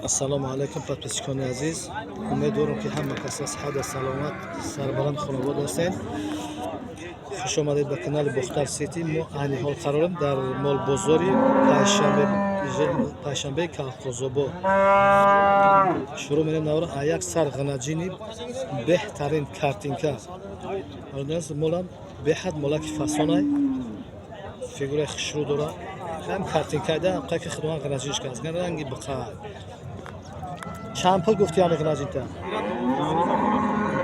Ассалому алайкум, подписчикони азиз. Умедворам, ки ҳама кас сиҳат, саломат, сарбаланд, хонавод ҳастед. Хуш омадед ба канали Бохтар Сити. Мо айни ҳол қарорем дар молбозори панҷшанбеи Калхозобод. Шурӯъ мерем навра а як сар ғанаҷини беҳтарин картинка. Молам беҳад молаки фасонай, фигураи хушрӯ дора. Ҳам картинкайда қайки худованд ғанаҷинш кард, ранги биқай. Чанд пул гуфти ҳами ғанаҷинта?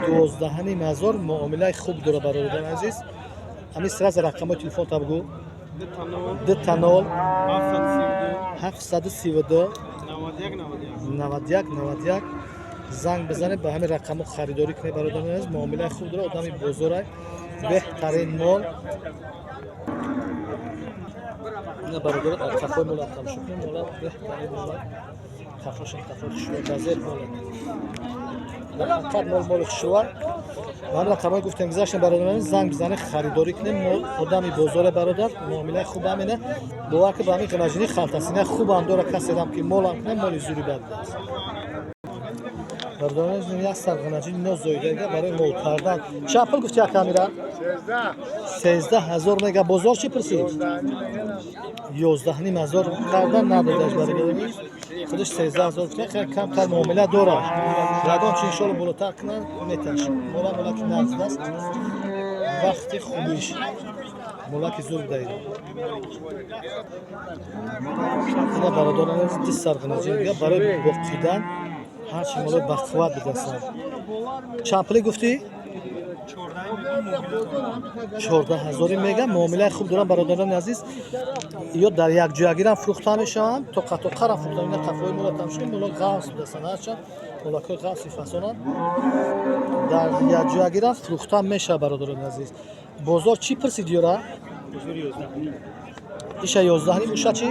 12,5 ҳазор. Муомилаи хуб дора, бародарони азиз. Ҳами сразу рақамҳои телефонта бугӯ: 00 732 91 91. Занг бизанед, ба ҳамин рақамҳо харидорӣ кунед, бародарони азиз. Муомилаи хуб дора, одами бозорай, беҳтарин мол. Ина, бародарон, қафои мола тамошо кунед. Мола беҳтарин мола, қафошам қафои хушрӯ, газел мола. Дар ҳақиқат мол моли хушрӯа. Ба ҳамин рақамҳое гуфтем, гузаштем, бародарон, занг бизанед, харидорӣ кунем. Мо одами бозоре, бародар, муомилаи хуб ҳамина. Бовар ки ба ҳамин ғанаҷини халтасина хубам дора. Каседам ки молам кунем, моли зури бад аст, бародарон. Як сар ғанаҷини нозоидага барои мол кардан. Чанд пул гуфти, як камира? 13 000 мега. Бозор чӣ пурсид? 11,5 ҳазор кардан, надодаш, бародарон. Худаш 13 000 гуфта, хеле камтар муомила дорад. Ягон чи иншолло болотар кунанд, меташ. Мола молаки нағз аст, вақти хубиш молаки зур даида. Ина, бародарон, ди сар ғанаҷин барои боқидан, ҳарчи молои бақувват бидастанд. Чанд пуле гуфтӣ? 14 ҳазоре мега. Муомилаи хуб дорам, бародарони азиз. Ё дар якҷоягирам фурӯхта мешаванд, тоқа тоқарам фурӯхта. Ина қафои мола тамошо. Мола ғафс будастанд, ҳарчанд молакҳои ғафси фасонанд, дар якҷоягирам фурӯхта мешавад, бародарони азиз. Бозор чӣ пурсид ёра? Иша 11,5, уша чӣ?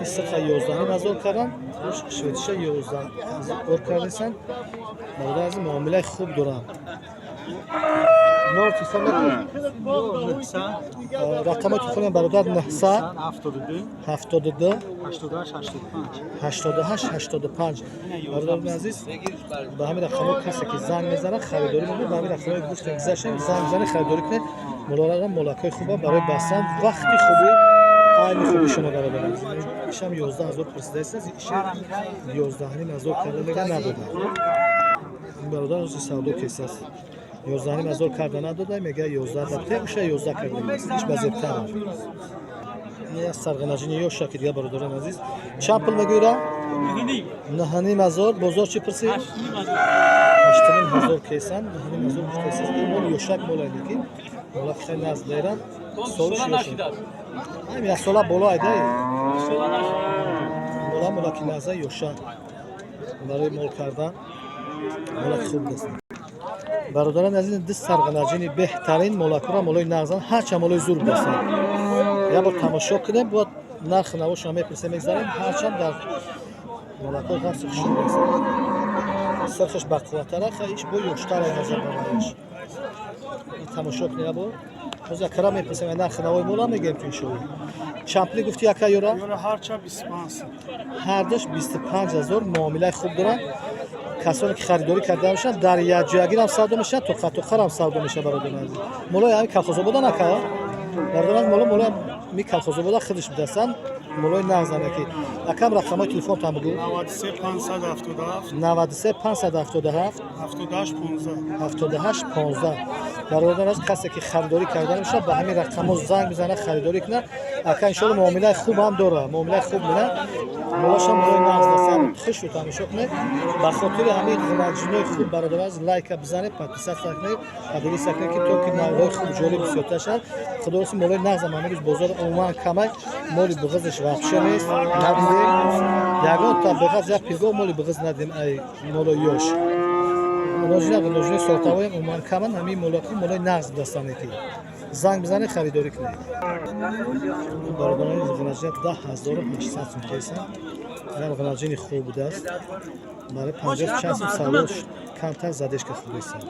Исиқа 11,5 ҳазор кардан, шветиша 11 ҳазор кардесанд. Бародар азиз, муомилаи хуб дорам. Номер телефон мекунӣ? Рақамҳои телефони бародар: 900 72 88 85. Бародарони азиз, ба ҳамин рақамҳо касе ки занг мезанад, харидорӣ мекунад. Ба ҳамин рақамҳои гуфтем, гузаштем, занг бизанед, харидорӣ кунед. Моларам молакҳои хуба барои бастан, вақти хубӣ, айни хубишона, бародари азиз. Ишам 11 000 пурсидааст, иша 11,5 ҳазор карда мега, надода. Ин бародар ҳозир савдо кесааст. 11,5 ҳазор карда, надода, мега 11 дабте, уша 11 карда, иш ба зебтар. Ин сарғанаҷини ёша ки дига, бародарони азиз. Чанд пул мегӯира? 9,5 ҳазор. Бозор чӣ пурсид? 8,5 ҳазор кесан, 9,5 ҳазор гуфтаест. Ин мол ёшак молайне ки мола хеле назд доранд. Солиш ёшак. Ҳам як сола боло айдай. Мола молаки наза, ёша, барои мол кардан молаки хуб аст. Бародарони азиз, ду сарғанаҷини беҳтарин молакура, молои нағзан, ҳарчанд молои зур будастанд. Як бор тамошо кунем, бояд нархи навошро мепурсем, мегзарем. Ҳарчанд дар молакҳои ғафси хушрӯ аст, сирхаш бақувваттара, иш бо ёштара назар ба ваяш. Тамошо кунем як бор. Ҳозир якара мепурсем, нархи навои мола мегӯем ту, иншоалло. Чанд пуле гуфти, яка ёра? Ҳарча 25. Ҳардуш 25 000. Муомилаи хуб доранд. Касоне ки харидорӣ карда бошанд, дар якҷоягирам савдо мешавад, тоқа тоқарам савдо мешавад, бародарони азиз. Молои ҳами Калхозобода нака, бародарон, моло молои ми Калхозобода худаш бидастанд, молои нағзане ки. Акам, рақамҳои телефонтан бугӯ. 93 577. 93 577. 78 15. 78 15. Бародарон аз касе ки харидорӣ карда бошад, ба ҳамин рақамҳо занг бизанад, харидорӣ кунад. Ака иншоалло муомилаи хуб ҳам дорад, муомилаи хуб мена. Молошам молои нағз даста, хушу тамошо кунед. Ба хотири ҳамин ғанаҷинои хуб, бародарон аз, лайка бизанед, подписаться кунед, поделиться кунед, ки то ки навъҳои хуб, ҷолиб бисёртар шавад. Худороси, молои нағзам. Ҳамин рӯз бозор умуман камай, моли биғизаш вообще нест, надидем ягон та биғаз, як пиргоҳ моли биғиз надидем. Ай молои ёш, ғанаҷина, ғанаҷинои сортавоям умуман каманд. Ҳамин молаки молои нағз будастане ки занг бизанед, харидорӣ кунед. Бародарони, ғанаҷина 10 800 сум кесан. Агар ғанаҷини хуб будааст, барои панҷоҳ чанд сум савдо камтар задешка хуб есан.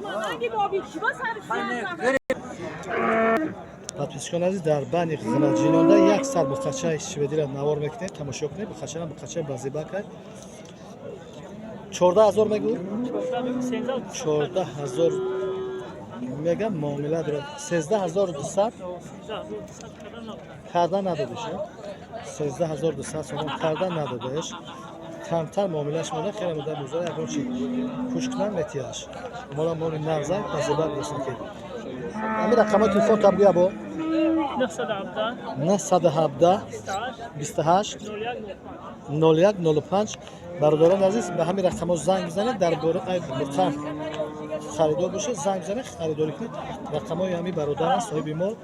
Подписчикони азиз, дар байни ғинаҷинонда як сар буқачаи шведиро навор мекунем, тамошо кунем. Буқачаам буқачаи базибакай. 14 000 мегӯ? 14 000 мегам, муомила дорад. 13 200 карда надодеш, 13 200 сомон карда надодеш. Камтар муомилаш монда, хеле муддат бозор ягон чи кӯш кунам, метияш. Мола моли нағзай, базибак бошад, ки ҳамин рақамҳои телефон табгӯя бо 917 28 01 05. Бародарони азиз, ба ҳамин рақамҳо занг бизанед. Дар бораи буқа харидор бошед, занг бизанед, харидорӣ кунед. Рақамҳои ҳамин бародаран, соҳиби мол,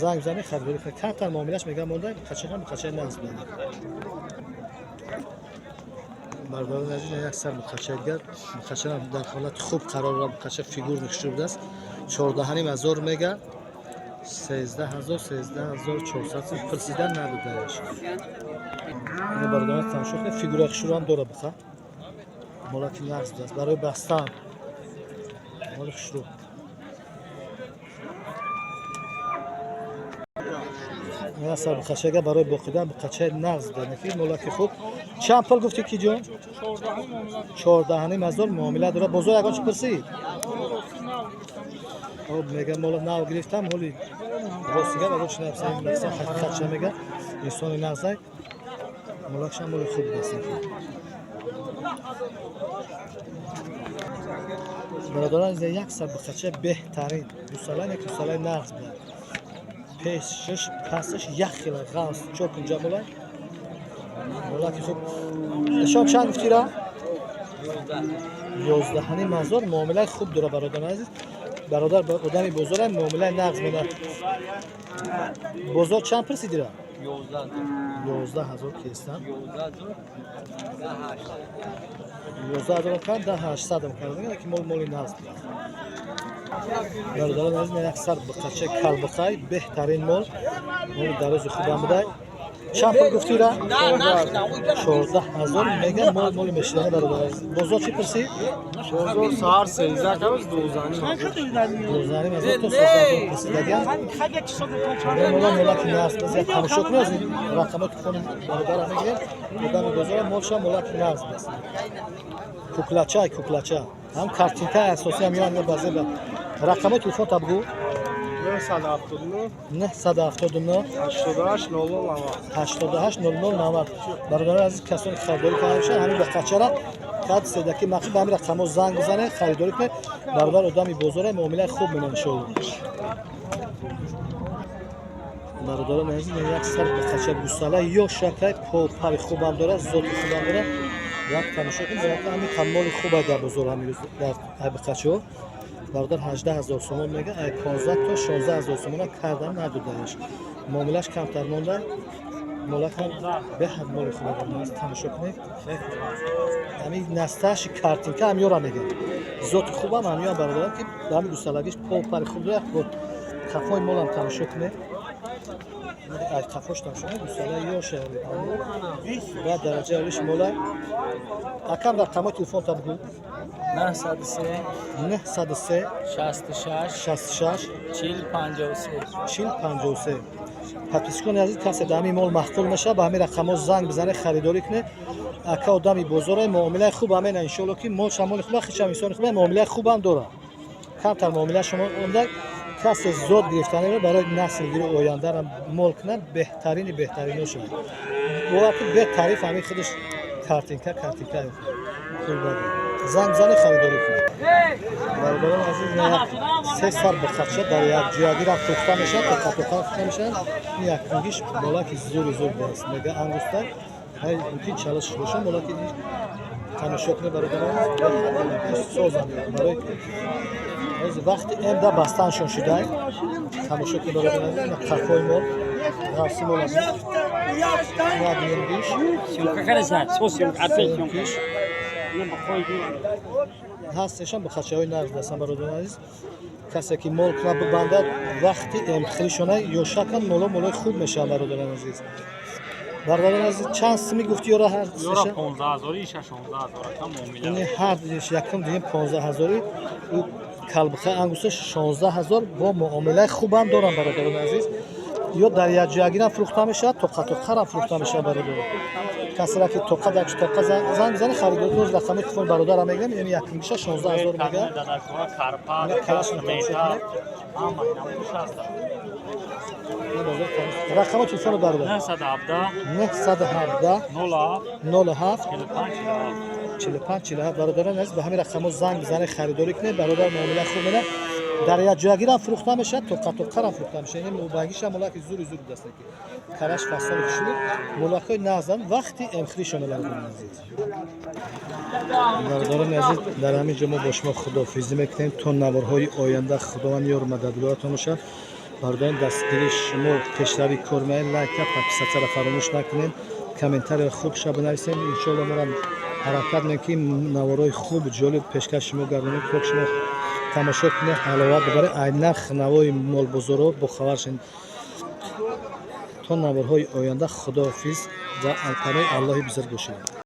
занг бизанед, харидорӣ кунед. Камтар муомилаш мегам монда, буқачаам буқачаи нағз буданд. Бародарони азиз, як сар буқачаи дигар. Буқачаам дар ҳолати хуб қарор дорад. Буқача фигурный, хушрӯ будааст. 14 500 мега, 13 000, 13 400 пурсидан набудааш. Ина, бародарон, тамошо кунед, фигураи хушрӯам дорад буқа. Молаки нағз будааст, барои бастан моли хушрӯ. Ина сар буқачага барои боқидан, буқачаи нағз буданд, ки молаки хуб. Чанд пул гуфтӣ, ки ҷон? 14 500, муомила дорад. Бозор ягон чи пурсид? Хоб, мега, мола нав гирифтам, ҳоли ростига ягон чи напурсам, ҳақиқатша мега. Инсони нағзай, молакшам моли хуб будааст. Бародарон, як сар буқача, беҳтарин гусала, як гусалаи нағз буд. Пешаш, пасаш як хела ғавс чор кунҷа молай, молаки хуб. Шом чанд гуфтира? 11 500, муомилаи хуб дора. Бародарон азиз, бародар одами бозора, муомилаи нағз мена. Бозор чанд пурсидира? 11 000 кестан, 11 000 кард, да ҳаштсадам кард, ки мол моли нағз буд. Бародарон азиз, як сар буқача калбуқай, беҳтарин мол, моли дарози хубам будай. Чанд пул гуфтира? 14 000 мега. Мол моли мешидани. Бародар азиз, бозор чӣ пурсид? Бозор саҳар 13 кард, 12 500 то 13 000 пурсидаган. Мола молаки нағз боз, як тамошо кунед. Рақамҳои телефони бародарам мегирем. Одами бозора, молшам молаки нағз аст. Куклача, куклача ҳам картинкаи асосӣ ҳам ён базеба. Рақамҳои телефон та бигӯ. 979 979 88 00 90. 88 00 90. Бародарони азиз, касоне ки харидорӣ карда бошанд, ҳамин буқачара кад седаки махсус, ба ҳамин рақамҳо занг бизанед, харидорӣ кунед. Бародар одами бозора, муомилаи хуб менам, иншоалло. Бародарони азиз, як сар буқача гусала ё шакай, пари хубам дорад, зоти хубам дорад. Як тамошо кунед, ҳамин камоли хубай дар бозор ҳамин рӯз дар буқачаҳо. Бародар 18 000 сомон мега, ай 15 то 16 000 сомона кардан надодааш. Муомилаш камтар монда. Молакам беҳад моли хуба аст, тамошо кунед. Ҳамин насташи картинка ҳамёра мегӯям, зоти хубам ҳамёам, бародарам, ки ба ҳамин гусалагиш пол пари хуб дорад. Бо қафои молам тамошо кунед, ай қафош тамошо кунед. Гусала ёша ва дараҷаи олиш мола. Акам, рақамҳои телефон та бигӯ. 903 903 66 66 40 53. 40 53. Подписчикони азиз, касе дар ҳамин мол маҳқул мешавад, ба ҳамин рақамҳо занг бизанед, харидорӣ кунед. Ака одами бозора, муомилаи хуб ҳамена, иншоалло, ки мол шамоли хуба, хичам инсони хуба, муомилаи хубам дорад. Камтар муомила шумо онда. Касе зод гирифтанеро барои наслгири ояндаро мол кунад, беҳтарини беҳтарино шавад. Бовар ки бетариф, ҳамин худаш картинка, картинка пул баде. Занг бизанед, харидорӣ кунед. Бародарон азиз, як се сар буқача дар як ҷоягира фурӯхта мешавад, тоқа тоқа фурӯхта мешавад. Ин якунгиш молаки зури зур будааст, мега, ангуста ҳай, мумкин чалаш боша. Молаки тамошо кунед, бародарон, созам барои ҳозир вақти эмда бастаншон шудай. Тамошо кунед, бародарон, қафои мол, ғафси мол аст. Дуюмгиш, сеюмгиш ҳастешам, буқачаҳои нағз ҳастанд. Бародарони азиз, касе ки мол кунад, бибандад, вақти эмхиришона ёшакан, моло молои хуб мешаванд. Бародарони азиз, бародарони азиз, чанд сими гуфти ёра ҳар Ёра сеша? 15 0 иша 16 0 ака, муомила. Ини ҳар якум, дуюм 15 0-и, ӯ Калбиха ангуса 16 000, бо муомилаи хубам дорам, бародарони азиз. Ё дар якҷоягирам фурӯхта мешавад, тоқа тоқарам фурӯхта мешавад, бародарон. Касера ки тоқа дар тоқа занг бизани, харидорӣ. Рақами телефони бародарам мегирем. Яъне якингиша 16 000 мегӯяд. Калашро тамошо кунед. Рақами телефони бародар: 917 917 07 07 45 45 47. Бародарон азиз, ба ҳамин рақамҳо занг бизанед, харидорӣ кунед. Бародар муомила хуб мена. Дар якҷоягирам фурӯхта мешавад, тоқа тоқарам фурӯхта мешавад. Ин мубангиша мулаки зури зури даста ки караш фасони хушрӯ, мулакҳои нағзан, вақти эмхиришона. Бародарони азиз, бародарони азиз, дар ҳамин ҷо мо бо шумо худофизӣ мекунем то наворҳои оянда. Худованд ёру мададгоратон бошад. Бародарон, дастгирии шумо пешрави кор меояд. Лайка, подписаться ра фаромӯш накунед, комментария хуб ша бинависем. Иншоалло, морам ҳаракат мекунем, ки наворҳои хуб, ҷолиб пешкаш шумо гардонем, то шумо тамошо кунед, ҳаловат бибаред, ай нарх навои молбозоро бохабар шед. То наворҳои оянда, худоҳофиз ва паноҳи Аллоҳи бузург бошед.